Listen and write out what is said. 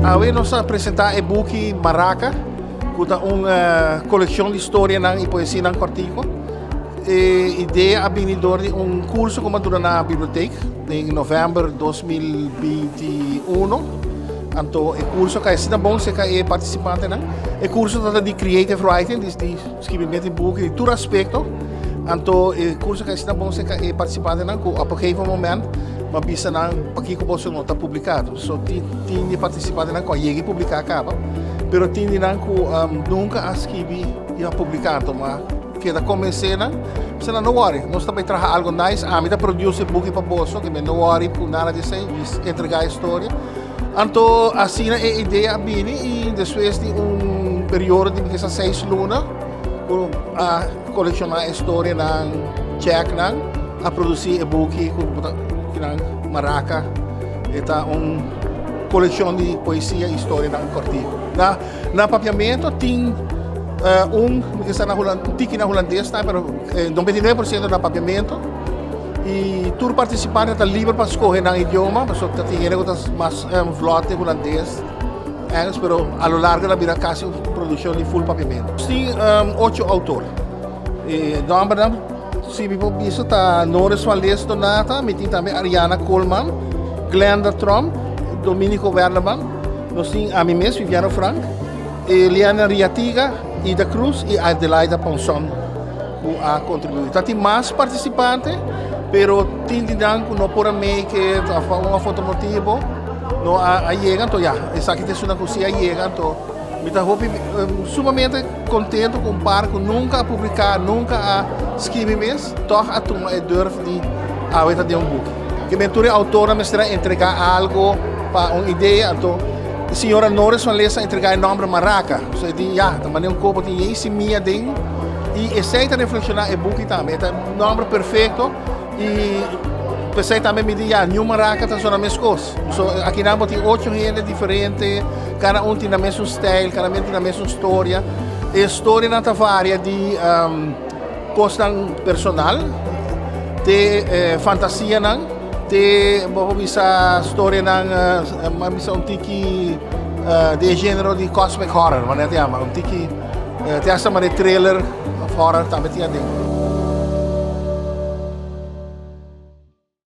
Awe nos a presenta e buki Maraca, cu ta un coleccion di storianan y poesianan cortico. E idea a bini door di un curso cu mi a duna na biblioteek den november 2021. Anto e curso a cay asina bon cerca e participantenan. E curso ta di creative writing, di skibimento di buki di tur aspecto. Anto e curso a cay asina bon cerca e participantenan cu op een gegeven moment mi a bisa nan pakico boso no ta publica. So tin tin di participantenan cu a yega y publica caba, pero tin di nan cu nunca a skibi y a publica. Anto mi a keda convence nan, bisa nan no worry, nos ta bay traha algo nice, ami ta produce e buki pa boso, ke mi no worry cu nada di esey, djis entrega e storia. Anto asina e idea a bini y despues di un periodo di mi kisa 6 luna cu a colecciona e storianan, check nan, a produci e buki cu nan Maraca. E ta un coleccion di poesia y storianan cortico. Na papiamento tin un cu ta na un tiki na hulandes tambe, pero 99% na papiamento. Y tur participante ta liber pa scoge nan idioma, pasobra tin hende cu ta mas vlot den hulandes, Engels, pero a lo largo ta bira casi un produccion di full papiamento. Tin ocho autor. E nombernan, si mi por bisa, ta Norris van Lees Donata, mi tin tambe Ariana Koolman, Glenda Tromp, Dominico Werleman, nos tin ami mes, Viviano Frank, Eliana Riatiga, Ida Cruz y Adelaida Ponson cu a contribui. Ta tin mas participante, pero tin di nan cu no por a make it, of pa un of otro motibo no a yega, anto ya, esaki ta esunnan cu si a yega, anto mi ta hopi sumamente contento cu un par cu nunca a publica, nunca a skibi mes, toch a tuma e durf di awe ta den un buki. Ke men tur e autornan mester a entrega algo pa un idea, anto e señora Norris van Lees a entrega e nomber Maraca. So e di ya, ta manera un kobo tin yei simia den y esei ta reflexiona e buki tambe. E ta un nomber perfecto y p'esei tambe mi di ya, New Maraca ta sona meskos. So akinan bo tin ocho hende diferente, kada un tin nan mesun stijl, kada un tin nan mesun storia. E storianan ta varia di kosnan personal te fantasianan te bo por bisa storianan bo bisa un tiki di e genero di cosmic horror manera ta yama un tiki te hasta manera thriller of horror tambe tin aden.